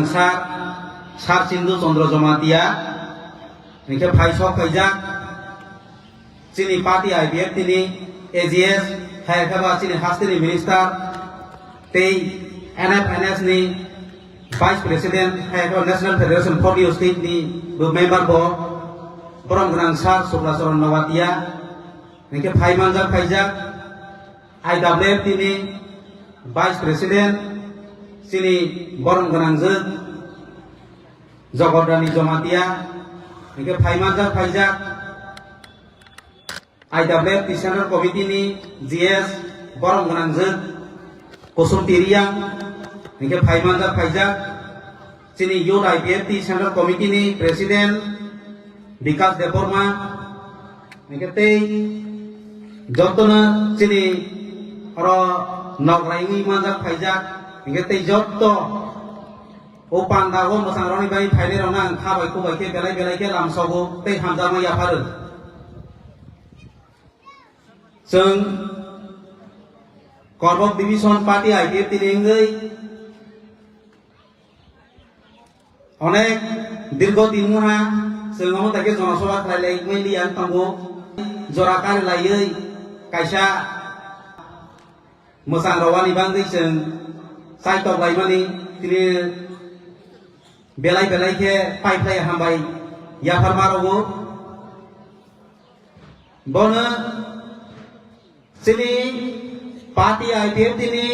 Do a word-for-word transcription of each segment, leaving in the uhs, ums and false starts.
Sir, Sir Chindu Chandra Jamatia, hingke phai sok phaijak, chini party I P F T ni A G S, hai khe ba chini hasteni minister, tei N F N S ni Vice President, hai khe National Federation forty State ni bo member bo, borom gwnang Sir Sukla Charan Noatia, hingke phai manjak phaijak, I W F T ni Vice President, chini borom gwnang jwk, Jogorani Jamatia, hingke phai manjak phaijak, I W F T Central Committee ni G S borom gwnang jwk Kusum Tiriang, hingke phai manjak phaijak, chini Youth I P F T Central Committee ni President Bikas Debbarma, hingke tei jotono chini oro nograi wngwi manjak phaijak, hingke tei joto o panda o mwsang rokni bai phainai rokno ang kha bai kubai khe belai belai khe lamsogo tei hamjakma yapharw. Chwng Korbok Division Party I P F T ni wngwi onek dirgo din wngha chwng omo taikhe jonosobha khlai lai wngwi liya wng tongo. Jora kari laiwi kaisa mwsang rowani bangwi chwng chaitok laimani tini belai belai khe pai phlai hambai yapharma rogo. Bono chini party I P F T ni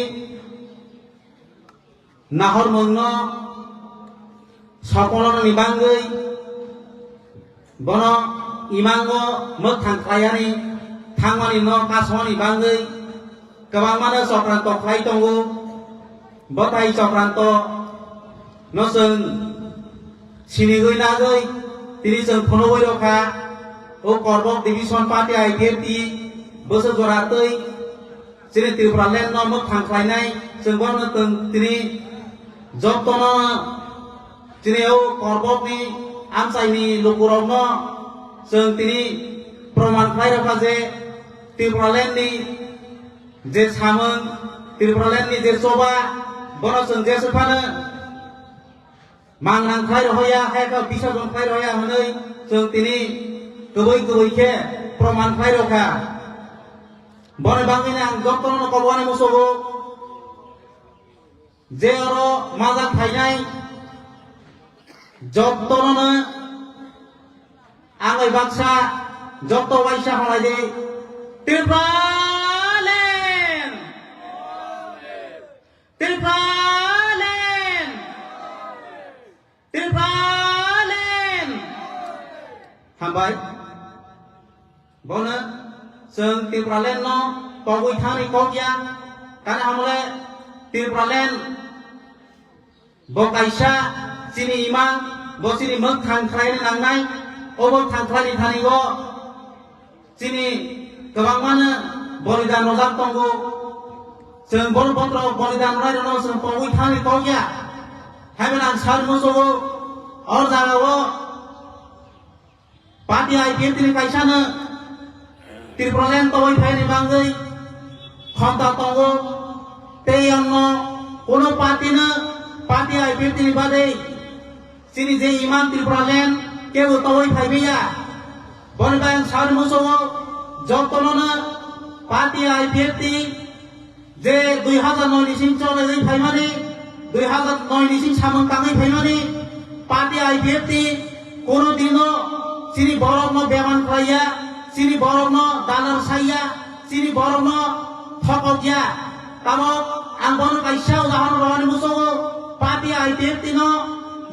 nahormungno sokolorni bangwi bono imango mwkhang khlaiyani thangmani no kasoni bangwi kwbangmano chokranto khlai tongo. Bwthai chokranto no chwng sinigwi nagwi tini chwng phunugwi rokha. O Korbok Division Party I P F T bwswk jora twi chini Tripura land no mwkhang khlainai chwng bono tong tini jotono chini o Korbok ni amchai ni lukurok no chwng tini proman khlai rokha je Tripura land ni je samung, Tripura land ni je choba, bono chwng jesa phano mangnang khlai rohoya, hai khe bisarjon khlai rohoya hwnwi chwng tini kwbwi kwbwi khe proman khlai rokha. Boni bagwino ang jotono kobo ani musugo je oro majak phainai jotono ang bai baksa joto waisa halai di. Tripura land! Tripura land! Tripura land! Hambai. Bono chwng Tripura land no togwi thani kok ya. Kana hamle Tripura land Bo kaisa chini imang, bo chini mwkhang khlaina nangnai. O mwkhang khlaini thani o chini kwbangmano bolidan rwjak tongo. Chwng bol botrok bolidan rwnairokno chwng tongwi thani tongya. Haiphano ang sar muchungo, o jagao Party I P F T ni kaisano Tripura land toboi phaini bagwi khonta tongo, tei yangno kono party no, party I P F T ni bagwi chini je imang Tripura land kebo toboi phaibai ya. Boni bai ang sari muchungo jotono no party I P F T je dui hazar noi ni sing chole wi phaimani, dui hazar noi ni sing samung tangwi phaimani, party I P F T kono dino chini borokno beman khlaiya, chini borokno dalar saiya, chini borokno thokokya. Tamo ang bono kaisa udahoron rwani muchungo, party I P F T no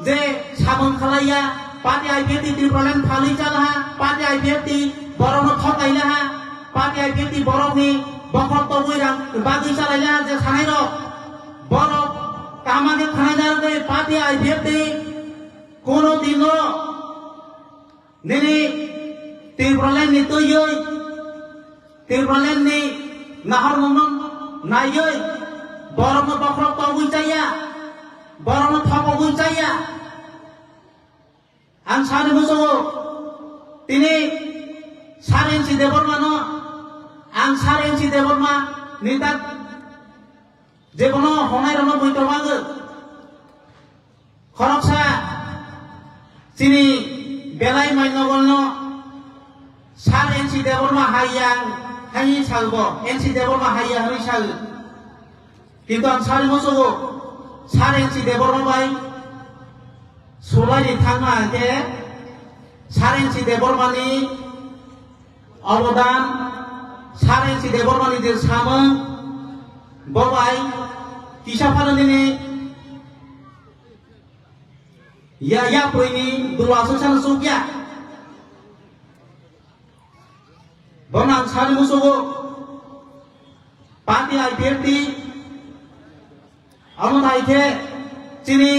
je samung khlaiya, party I P F T Tripura land phalwi chalaha, party I P F T borokno thoklailaha. Party I P F T borokni bokhok tongwi rang bagwi chalaila je sanairok. Borok tama khe khwnai narwgwi party I P F T kono dino nini Tripura land ni twiwi, Tripura land ni naharmungno naiwi borokno bokhok tongwi chaya, borokno thopogwi chaya. Ang sani muchungo, tini Sir N C Debbarma no, ang Sir N C Debbarma ni tak jebono honai rokno bui tongmani. Khoroksa chini belai mainogolno Sir N C Debbarma hai ya hai sao bo, N C Debbarma hai ya hwnwi sao. Kintu ang sari musugo Sir N C Debbarma bai sulai ni thangma hwnkhe Sir N C Debbarma ni obodan, Sir N C Debbarma ni je samung, bo bai kisa phano nini ya, ya pui ni dula sung sana sung ya. Bo nang sari musugo party I P F T amo nai khe chini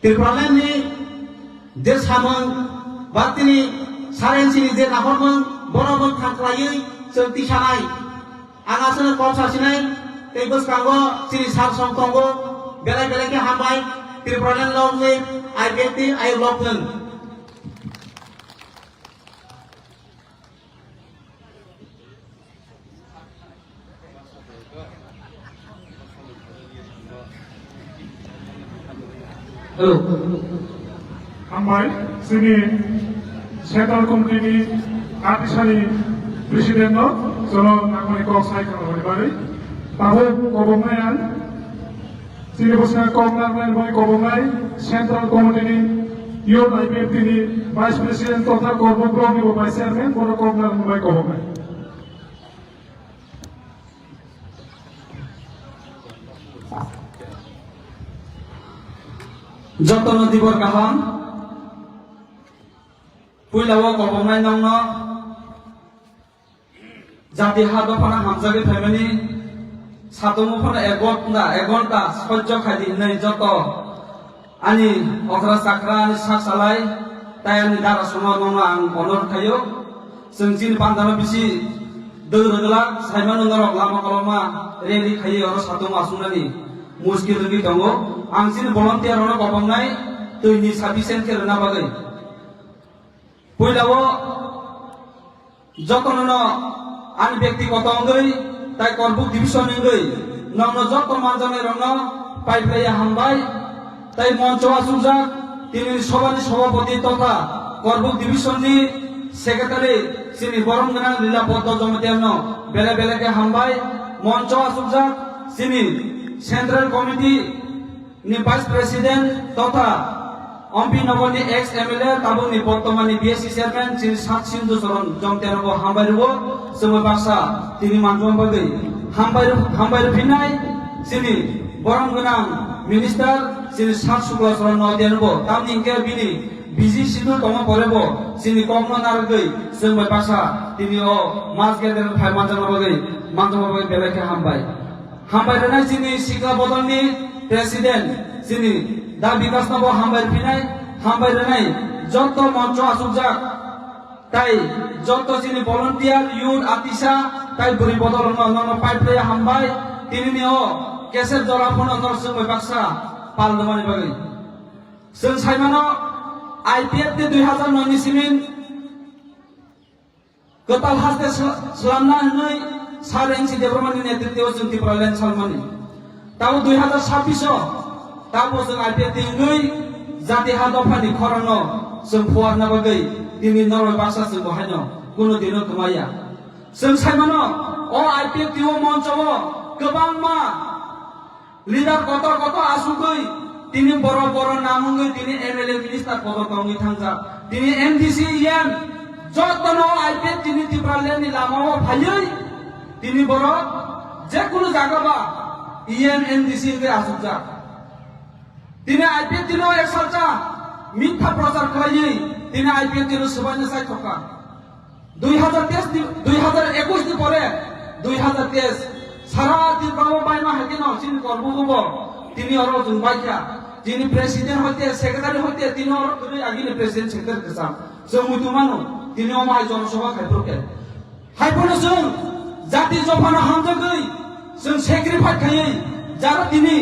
Tipraland ni je samung ba tini Sir N C ni je nahormung, borok bwkha khlaiwi chwng tisanai. Ang aswkno kok sasinai, tei bwskango chini sir song tongo, belai belai khe hambai, Tipraland long live, I P F T ayuk lok thung. Hello. Hambai, chini Central Committee ni Atisani President no, jono nangmani kok sai kha hori bari. Tabuk kobong nai ang. Chini bwskango kok narwknai bai kobongnai Central Committee ni Youth I P F T ni Vice President totha Korbuk Block ni bo Vice Chairman, bono kok narwknai bai kobongnai. Jotono dibor kaham. Puila o kobongnai nongno Jati ha dophano hamjagwi phaimani satungo phano ek ghonta, ek ghonta sojjo khaidi hinwi joto ani okra chakra, ani sak salai, tai ani dara sono nono ang onor khaio. Chwng chini pandano bisi dwrwglak saimano norok lama koloma rally khaiwi oro satungo aswknani muskil wngwi tongo. Ang chini volunteer rokno kobongnai twini sufficient khe rwna bagwi. Puila o jotono no ani byaktigoto wngwi tai Korbuk division wngwi nokno joto manjaknai rokno pai phlaiya hambai tai moncho achukjak tini sobani sobapoti totha Korbuk division ni secretary chini borom gwnang Lila Poddo Jamatia no belai belai khe hambai moncho achukjak chini central committee ni Vice President totha Ompi Nogor ni ex M L A, tabuk ni bortoman ni B S C Chairman, chini Sat Sindhu Choron Jomtia no bo hambai rwo, chwngwi baksa tini manjuma bagwi hambai rw-, hambai rwphinai, chini borom gwnang Minister, chini Sat Sukla Choron Notia no bo, tamni hwnkhe bini busy schedule tongma pore bo, chini kok no narwgwi chwngwi baksa tini o mass gathering phai manjakma bagwi, manjakma bagwi belai khe hambai. Hambai rwnai chini sikla bodolni president, chini Da Bikash no bo hambai rwphinai, hambai rwnai joto moncho achukjak, tai joto chini volunteer, youth, atisa, tai bwrwi bodol no, no, no pai phlai hambai, tini ni o kesep jora phano no chwngbai baksa pal rwmani bagwi. Chwng saimano I P F T dui hazar noi ni simin Kwtal haste sla-, slamna hwnwi Sir N C Debbarmani netritwo chwng Tipraland salmani. Tamo dui hazar sabbish o tamo chwng I P F T wngwi jati ha dophani khorangno chwng phuarna bagwi tini norok baksa chwng bo haino kuno dino kwmaya. Chwng saimano o I P F T o moncho o kwbangma leader kotor kotor asugwi tini borok borok nam wngwi tini M L A minister kotor tongwi thangjak. Tini M D C E M jotono I P F T ni Tipraland ni lama o phaiwi tini borok je kunu jaga ba E M M D C wngwi asukjak. Tini I P F T no ek salsa mitha prochar khlaiwi tini I P F T no swbaino sai thokha. Dui hazar teis ni, dui hazar ekush ni pore, dui hazar teis, sara Tripura o baima hai kheno chini Korbuk o bo tini oro chwng baikha. Chini president hoite, secretary hoite, tini oro kwrwi agini president secretary kwcham. Chwng muitu mano, tini omo hai jonosabha khai phuru khe. Hai phano chwng jati jophano hamjagwi, chwng sacrifice khaiwi, jara tini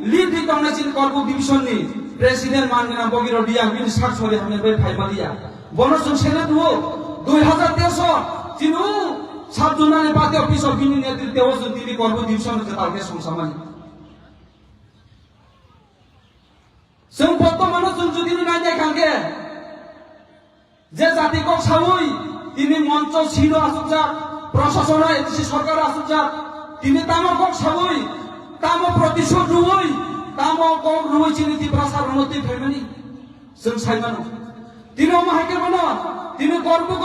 lead ri tongnai chini Korbuk division ni president man gwnang Bogirok Reang bini sak sori hamya bai phai maliya. Bono chwng sene tuo, dui hazar teis o chini o Sat Jonani Party Office o bini netritwe o chwng tini Kormo Division no kwtal khe songsamani. Chwng bortomano chwng jodi no nainai khankhe, je jati kok sawi tini moncho sino asukjak, proshashono A D C sorkar asukjak, tini tamo kok sawi, tamo protishod rwwi, tamo kok rwwi chini Tiprasa rwno twi phaimani chwng saimano. Tini omo hai khe bono tini Kormo